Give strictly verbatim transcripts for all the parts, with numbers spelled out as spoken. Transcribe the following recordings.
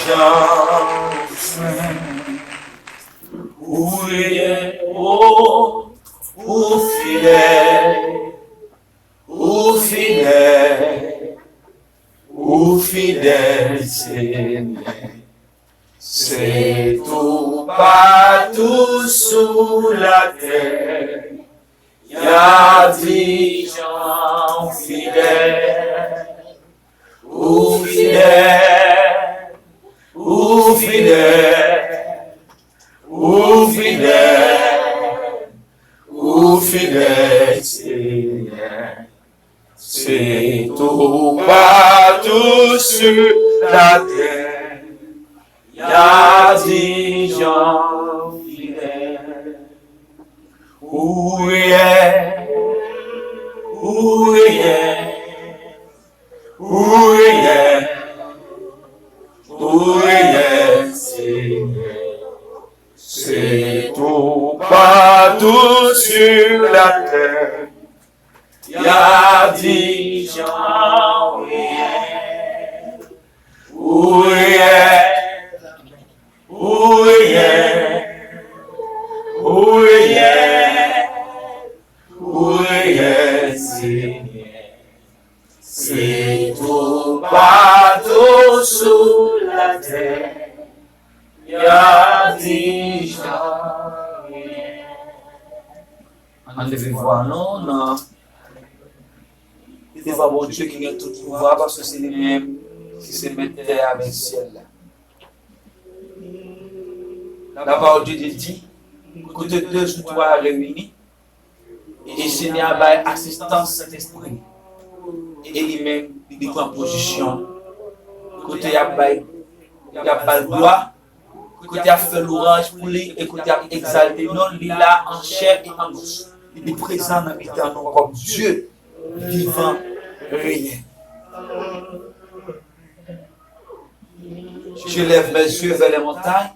Jan ou fidèl, ou fidèl, ou fidèl, ou fidèl, Senyè. Se toupatou sou latè, y a di jan ou fidèl, ou fidèl, ou fidèl, ou fidèl, ou fidèl, Senyè. Se toupatou sou latè, y a di jan ou fidèl. Ou reyèl, ou reyèl, ou reyèl, ou reyèl, Senyè. Se toupatou sou latè, y a di jan ou reyèl. Ou reyèl, ou reyèl, ou reyèl, ou reyèl, Senyè. Se toupatou sou latè, y a di jan ou reyèl. Ann leve vwa nou nan devan Bondye ki gen tout pouvwa, paske se li menm ki se mèt tè a avèk syèl la. Lapawòl de Dye di, kote de sou twa reyini, e Senyè a bay asistans Sentespri, e li menm, li pran pozisyon, kote y ap bay, y ap ba l glwa, kote y ap fè lwanj pou li, e kote y ap egzalte non li la an chè e an os. Li prezan nan mitan nou kòm Dye vivan, reyèl. Je lève mes yeux vers les montagnes,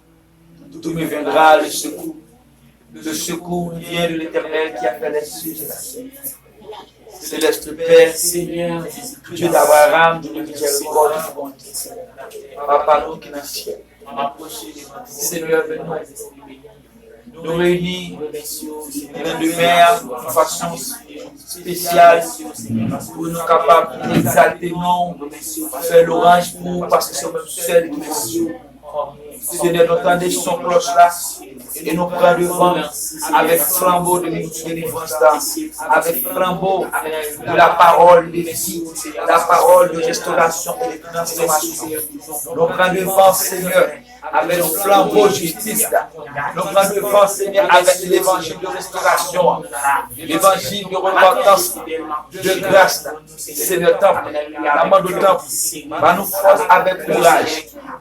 d'où me viendra le secours. Le secours vient de l'Éternel qui a fait les cieux et la terre. Céleste Père, Seigneur, Dieu d'Abraham, de miséricorde, de bonté. Papa nou ki nan syèl, Senyè, nou reyini nan demen an yon fason espesyal pou nou kapab egzalte non w, fè lwanj pou ou, paske se ou menm sèl ki merite. Senyè, nou tande son klòch la e nou pran devan avèk flanbo de delivrans la, avèk flanbo de la parole de vie, la parole de restauration et de transformation. Nou pran devan, Senyè, avèk flanbo jistis la. Nou pran devan, Senyè, avèk levanjil de restorasyon an, levanjil de repantans, de gras la. Senyè, tanpri, n ap mande w, tanpri, ba nou fòs avèk kouraj,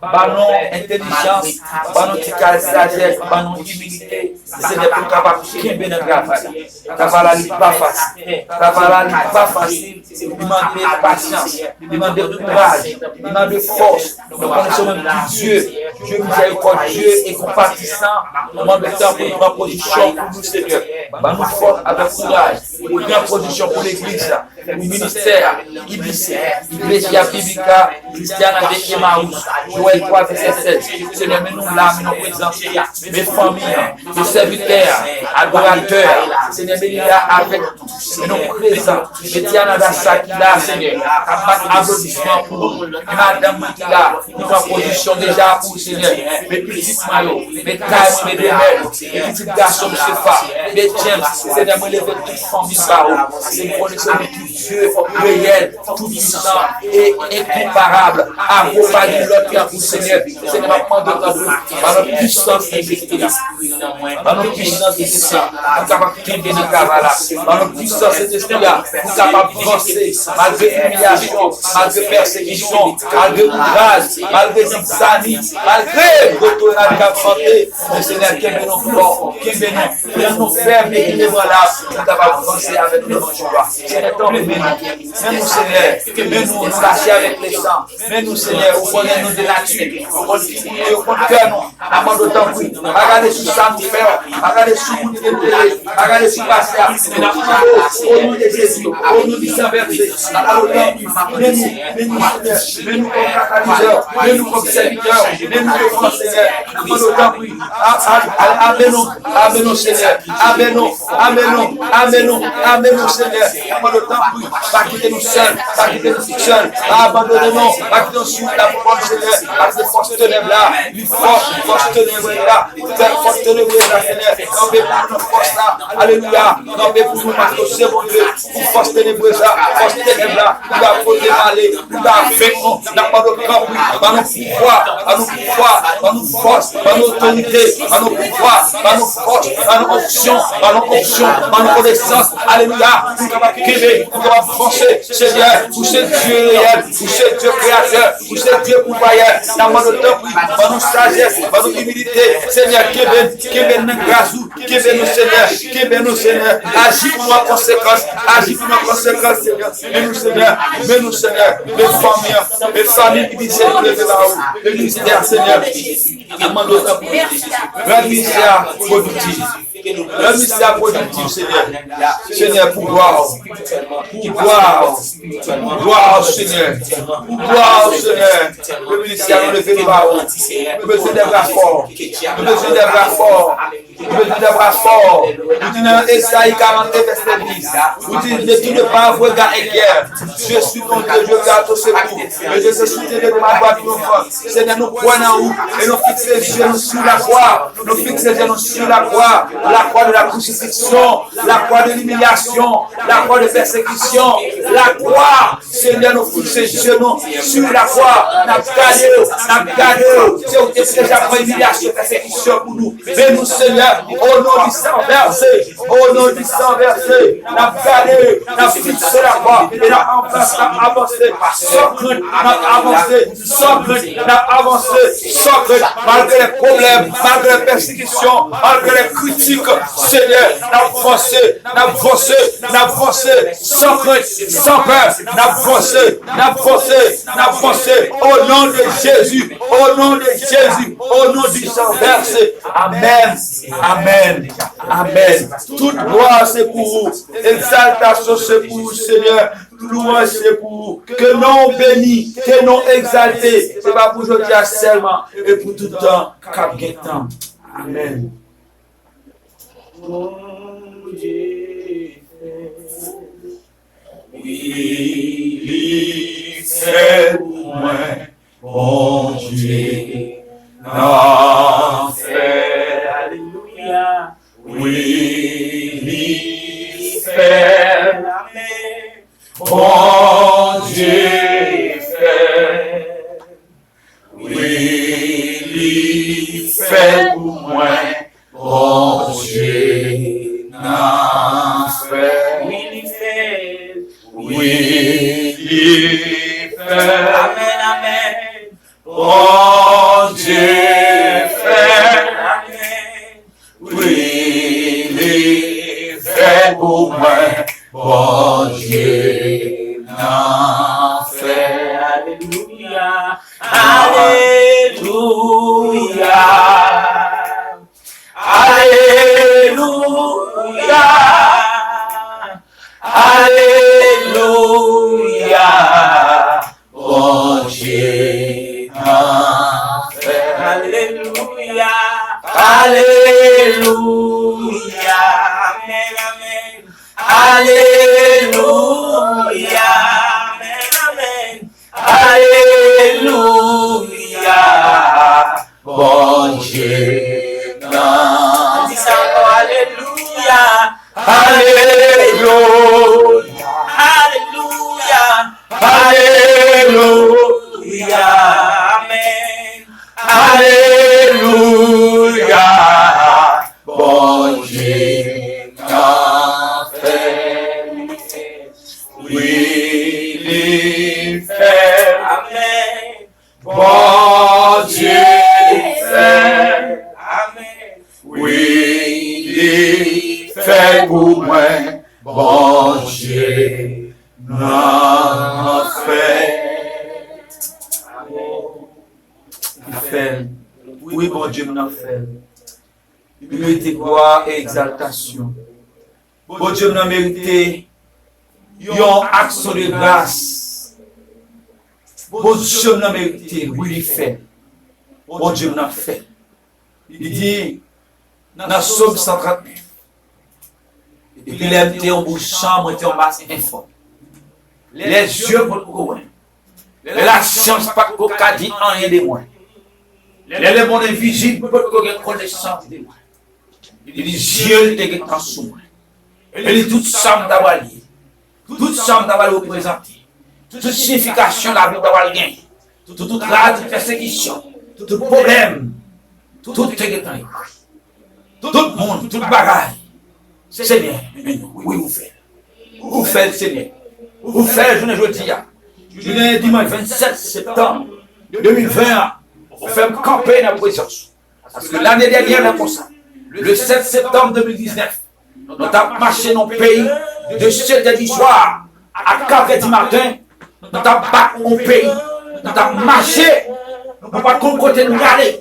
ba nou entèlijans, ba nou ti kal sajès, ba nou imilite, Senyè, pou n kapab kenbe nan travay la. Travay la, li pa fasil. Travay la, li pa fasil. Li mande pasyans, li mande kouraj, li mande fòs. Nou konnen se ou menm ki Dye, Dye mizèrikòdye e konpatisan. Nou mande w, tanpri, pran pozisyon pou nou, Senyè. Ban nou fòs avèk kouraj pou pran pozisyon pou legliz la, pou ministè a, I B C, Iglesia Bíblica Cristiana de Emaús, Joël twa, vèsè sèz. Senyè, men nou la, men nou prezans la, men fanmi an, men sèvitè a, adoratè a. Senyè, men li la avèk nou, men nou prezan. Men Tiana Dassa ki la, Senyè, k ap bat aplodisman pou ou. Men madanm mwen ki la, ki pran pozisyon deja pou ou, Senyè. Men pitit mwen yo, men kay mwen, men demè yo, men pitit gason m, Sefa, men James, Senyè, mwen leve tout fanmi m ba ou. Paske m konnen se ou menm ki Dye reyèl, tou pwisan e enkonparab. Akompaye lòt tankou Senyè. Senyè, m ap mande w tanpri, ba nou pwisans Sentespri a. Ba nou pwisans Sentespri a pou n kapab kenbe nan travay la. Ba nou pwisans Sentespri a pou n kapab vanse malgre imilyasyon, malgre pèsekisyon, malgre outraj, malgre zizani, malgre gwo tonèl k ap chante. Men Senyè, kenbe nou fò, kenbe nou, pran nou fèm, men kenbe nou la pou n kapab vanse avèk levanjil la. Senyè, tanpri, Men nou, men nou, Senyè, men nou, nou rache avèk lesan. Men nou, Senyè, ou konnen nou de nati, ou konn figi nou, ou konn kè nou. N ap mande w tanpri, pa gade sou sa nou fè, pa gade sou moun ki nou ye, pa gade sou pase a, men n ap mande w, o non de Jezi, o non di san vèse, n ap mande w tanpri, men nou, men nou, Senyè, men nou kòm katalizè, men nou kòm sèvitè, men nou devan, Senyè, n ap mande w tanpri, a, a, a, amenn nou, amenn nou, Senyè, amenn nou, amenn nou, amenn nou, amenn nou, Senyè, n ap mande w tanpri, pa kite nou sèl, pa kite nou sèl, pa abandone nou, pa kite nou sou wout la pou kòm, Senyè, paske fòs tenèb la, li fò, fòs tenèb la, fè fòs tenèb la, Senyè, kanpe pou nou nan fòs la, alelouya, kanpe pou nou, paske w se Bondye, pou fòs tenebrez la, fòs tenèb la, pou ta pote pale, pou ta venk nou, n ap mande w kanpe, ban nou pouvwa, ban nou pouvwa, ban nou fòs, ban nou otorite, ban nou pouvwa, ban nou fòs, ban nou onksyon, ban nou onksyon, ban nou konesans, alelouya, pou nou kapab kenbe, pou nou kapab vanse, Senyè, ou se Dye reyèl, ou se Dye kreyatè, ou se Dye pouvwayè, n ap mande w tanpri, ban nou sajès, ban nou imilite, Senyè, kenbe n, kenbe n nan gras ou, kenbe nou, Senyè, kenbe nou, Senyè, aji pou nou an konsekans, aji pou nou an konsekans, Senyè, men nou, Senyè, men nou, Senyè, men fanmi an, men fanmi ki di se nou leve la ou, men ministè a, Senyè, n ap mande w tanpri, rann ministè a pwodiktif, rann ministè a pwodiktif, Senyè, Senyè, pou glwa w, pou glwa w, pou glwa w, Senyè, pou glwa w, Senyè, men ministè a nou leve nou ba ou, nou bezwen de bra fò, nou bezwen de bra fò. Ou bezwen de bra fò. Ou di nan Ezayi karannde vèsè dis, ou di, ne tourne pas vos regards inquiets. Je suis ton Dieu, je viens à ton secours. Et je te soutiendrai de ma droite triomphante. Senyè, nou kwè nan ou e nou fikse je nou sou lakwa. Nou fikse je nou sou lakwa. Lakwa de la crucifixion, lakwa de l'humiliation, lakwa de pèsekisyon, lakwa Senyè, nou fikse je nou sou lakwa, n ap gade w, n ap gade w. Se ou ki te deja pran imilyasyon, pèsekisyon pou nou. Men nou, Senyè, o non di san vèse, o non di san vèse, n ap gade, n ap fikse lakwa, e n ap avanse, n ap avanse, san krent, n ap avanse, san krent, n ap avanse, san krent, malgre lè pwoblèm, malgre lè pèsekisyon, malgre lè kritik, Senyè, n ap vanse, n ap vanse, n ap vanse, san krent, san pè, n ap vanse, n ap vanse, n ap vanse, o non de Jezi, o non de Jezi, o non di san vèse. Amèn, amèn, amèn. Tout glwa se pou ou, egzaltasyon se pou ou, Senyè, louwanj se pou ou. Ke non w beni, ke non w egzalte, se pa pou jodi a sèlman, e pou tout tan k ap gen tan. Amèn. Bondye fè. Wi, li fè pou mwen. Bondye nan fè. Alelouya. Wi, li fè. Amèn. Bondye fè. Wi, li fè pou mwen, Bondye nan fè. Wi, li fè. Wi, li fè. Amèn, amèn. Bondye fè. Amèn. Wi, li fè pou mwen, Bondye nan fè. Alelouya, alelouya, alelouya, alelouya. Bondye nan fè. Alelouya. Alelouya. Amèn, amèn. Alelouya. Amèn, amèn. Alelouya. Bondye nan. Di sa ankò, alelouya. Alelouya. Alelouya. Alelouya. Amèn. Alelouya. Bondye nan fè. Wi, li fè. Amèn. Bondye fè. Amèn. Wi, li fè pou mwen. Bondye Wi, Bondye m nan fè l. Li merite glwa e egzaltasyon. Bondye m nan merite yon aksyon de gras. Bondye m nan merite, wi, li fè. Bondye m nan fè. Li di nan Sòm san trannèf, epi lè m te yon bout chan, mwen te yon mas enfòm. Lè zye potko wè m, lè lasyans patko ka di anyen de mwen, lè lemonn envizib potko gen konesans de mwen. Li di, zye l te gentan sou mwen. E li tout sa m ta pral ye, tout sa m ta pral reprezante, tout siyifikasyon lavi m ta pral genyen, tout, tout rad, tout pèsekisyon, tout pwoblèm, tout te gentan ekri. Tout moun, tout bagay. Senyè, men nou, wi, ou fè l. Ou fè l, Senyè. Ou fè l jounen jodi a. Jounen dimanch vennsèt septanm de mil ven an, ou fè m kanpe nan prezans ou. Paske lane dènyè, lè konsa, le sèt septanm de mil diznèf, nou t ap mache nan peyi de sèt è di swa a kat è di maten, nou t ap bat yon peyi, nou t ap mache, nou pa t konn kote n prale.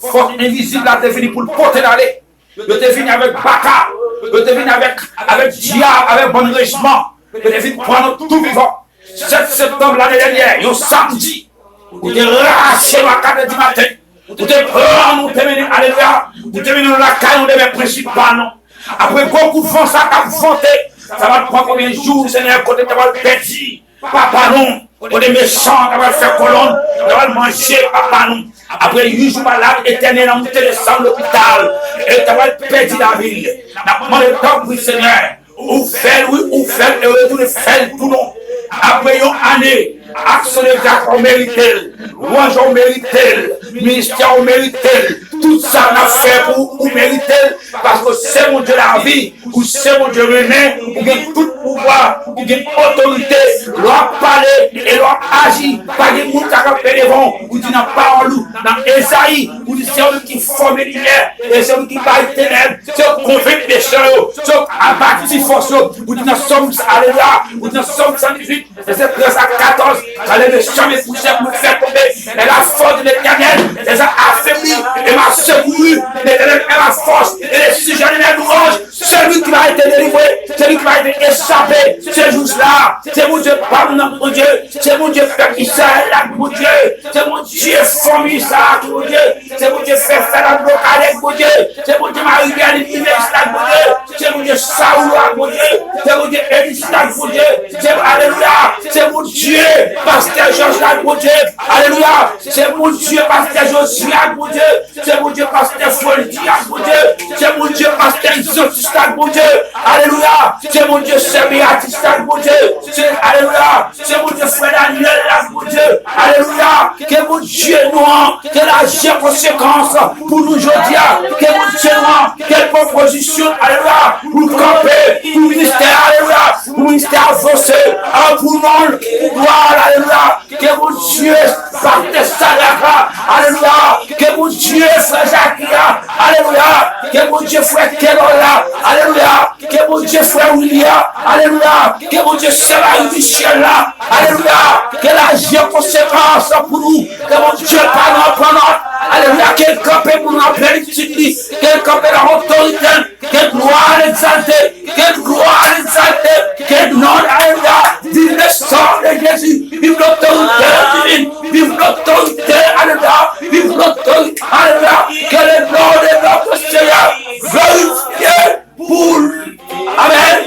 Fòs envizib la te vini pou l pote n ale. Yo te vini avèk baka, yo te vini avèk, avèk dyab, avèk bann rejman. Yo te vin pran nou tou vivan. Sèt septanm lane dènyè, yon samdi, ou te rache nou a kat è di maten. Ou te pran nou, ou te mennen, alelouya, ou te mennen nou lakay nou, demen prensipal nou. Apre gwo kout van sa k ap vante, sa pa t pran konbyen jou, Senyè, kote m ta pral pèdi papa nou, kote mechan ta pral fè kolonn, ta pral manje papa nou. Apre uit jou malad etènèl nan moute desann lopital, e ta pral pèdi lavi l. N ap mande tanpri, Senyè, ou fè l, wi, ou fè l, e retounen fè l pou nou. Apre yon ane, aksyon de gras ou merite l, lwanj ou merite l, ministè ou merite l, tout sa n ap fè pou ou, ou merite l, paske w se Bondye lavi, ou se Bondye renmen, ou gen tout pouvwa, ou gen otorite. Lè w ap pale e lè w ap aji, pa gen moun k ap kanpe devan w. Ou di nan pawòl ou, nan Ezayi, ou di se ou menm ki fòme limyè, e se ou ki bay tenèb, se ou konvenk mechan yo, se ou abati fòs yo. Ou di nan Sòm, alelouya, ou di nan Sòm san dizuit, vèsè trèz a katòz, quand les méchants me poussèrent pour me faire tomber, mais la force de l'Éternel les a affaiblis et m'a secouru. L'Éternel est ma force et le sujet de mes louanges. Celui qui m'a été délivré, celui qui m'a été échappé, ce jour-là, se Bondye pa m nan, Bondye, se Bondye pèp Izrayèl la, Bondye, se Bondye fanmi sa a, Bondye, se Bondye fè fè la blokadèk, Bondye, se Bondye mari Bèlin Imeris la, Bondye, se Bondye Saul la, Bondye, se Bondye Elis la, Bondye, se, alelouya, se Bondye pastè Jòj la, Bondye, alelouya, se Bondye pastè Jozye a, Bondye, se Bondye pastè Foldi a, Bondye, se Bondye pastè Exotis la, Bondye, alelouya, se Bondye sè Beatrice la, Bondye, se, alelouya, se Bondye frè Daniel la, Bondye, alelouya, ke Bondye nou an, ke l aji an konsekans pou nou jodi a, ke Bondye nou an, ke l pran pozisyon, alelouya, pou l kanpe, pou ministè, alelouya, pou ministè avanse, a, pou non l, pou glwa l, alelouya, ke Bondye pastè Sadraka, alelouya, ke Bondye frè Jaki a, alelouya, ke Bondye frè Kenòl la, alelouya, ke Bondye frè Willy a, alelouya, ke Bondye sè Marie Michel la, alelouya, ke l aji an konsekans pou nou, ke Bondye pa nou an pran nòt, alelouya, ke l kanpe pou nou an plenitid li, ke l kanpe nan otorite l, ke glwa l egzalte, ke glwa l egzalte, ke non l, alelouya, viv le sang de Jésus, viv l'autorité divine, viv l'autorité, alelouya, viv l'autorité, alelouya, que le nom de notre Seigneur glorifié pour lui. Amen.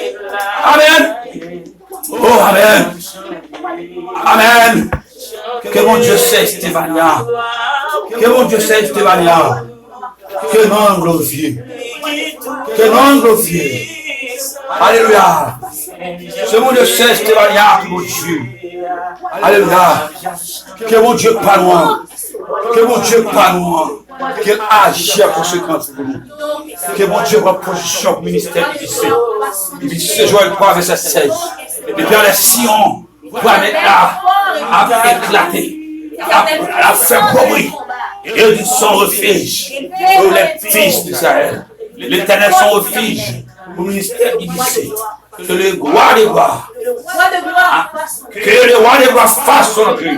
Amen. Oh, amen. Amen. Ke Bondye sè Estefania. Ke Bondye sè Estefania. Ke non l glorifye. Ke non l glorifye. Alelouya. Se Bondye sè Estefania ki Bondye. Alelouya. Ke Bondye pa nou an. Ke Bondye pa nou an. Ke l aji an konsekans pou nou. Ke Bondye pran pozisyon pou ministè Ibise. Ibise Joël twa vèsè sèz. Epi anlè Siyon, Granmèt la ap eklate, ap, ap fè gwo bri. E di son refij pour les fils d'Israël. Letènèl son refij pou ministè Ibise. Que le roi des rois, que le roi des rois fasse son entrée.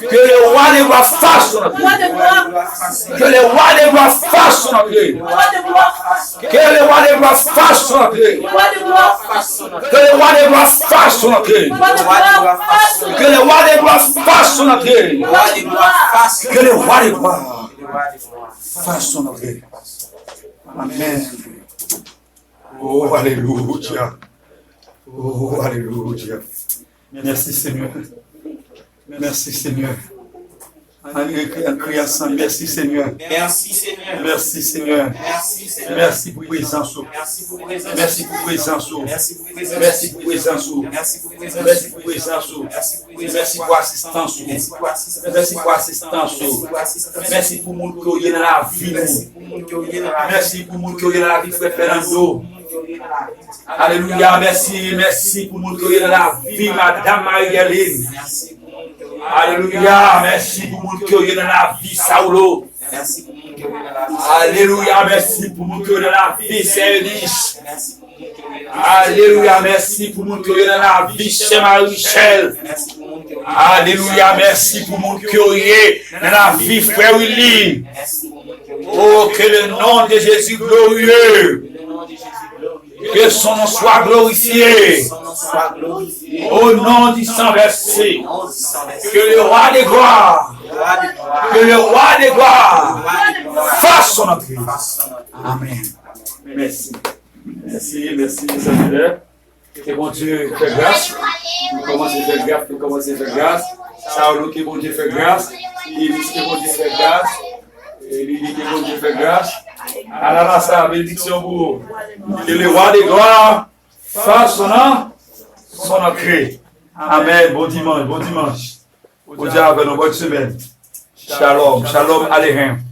Que le roi des rois fasse son entrée. Que le roi des rois fasse son entrée. Que le roi des rois fasse son entrée. Que le roi des rois fasse son entrée. Que le roi des rois fasse son entrée. Que le roi des rois fasse son entrée. Amen. Oh, alelouya. Oh, alelouya. Mèsi, Senyè. Mèsi, Senyè. Ann kriye ansanm. Mèsi, Senyè. Mèsi, Senyè. Mèsi, Senyè. Mèsi, Senyè. Mèsi pou prezans ou. Mèsi pou prezans ou. Mèsi pou prezans ou. Mèsi pou prezans ou. Mèsi pou prezans ou. Mèsi pou prezans ou. Mèsi pou asistans ou. Mèsi pou asistans ou. Mèsi pou moun ke w ye nan lavi nou. Mèsi pou moun ke w ye nan lavi frè Fernando. Alelouya, mèsi, mèsi pou moun ke w ye nan lavi madanm Marie Guerline. Alelouya, mèsi pou moun ke w ye nan lavi Saulo. Alelouya, mèsi pou moun ke w ye nan lavi sè Eunice. Alelouya, mèsi pou moun ke w ye nan lavi sè Marie Michelle. Alelouya, mèsi pou moun ke w ye nan lavi frè Willy. Oh, que le nom de Jésus glorieux, que son nom soit glorifié. Au nom du sang versé, que le roi des gloires, que le roi des gloires fasse son entrée. Amen. Mèsi. Mèsi, mèsi, Senyè. Ke Bondye fè gras. Ke l kòmanse fè gras, ke l kòmanse fè gras. Saulo, ke Bondye fè gras. Eunice, ke Bondye fè gras. Lili, ke Bondye fè gras. Ananasa, benediksyon pou ou. Que le roi des gloires fasse son, son entrée. Amen. Bon dimanche, bon dimanche. Bondye avè nou, bòn semèn. Shalom, shalom, aleichem.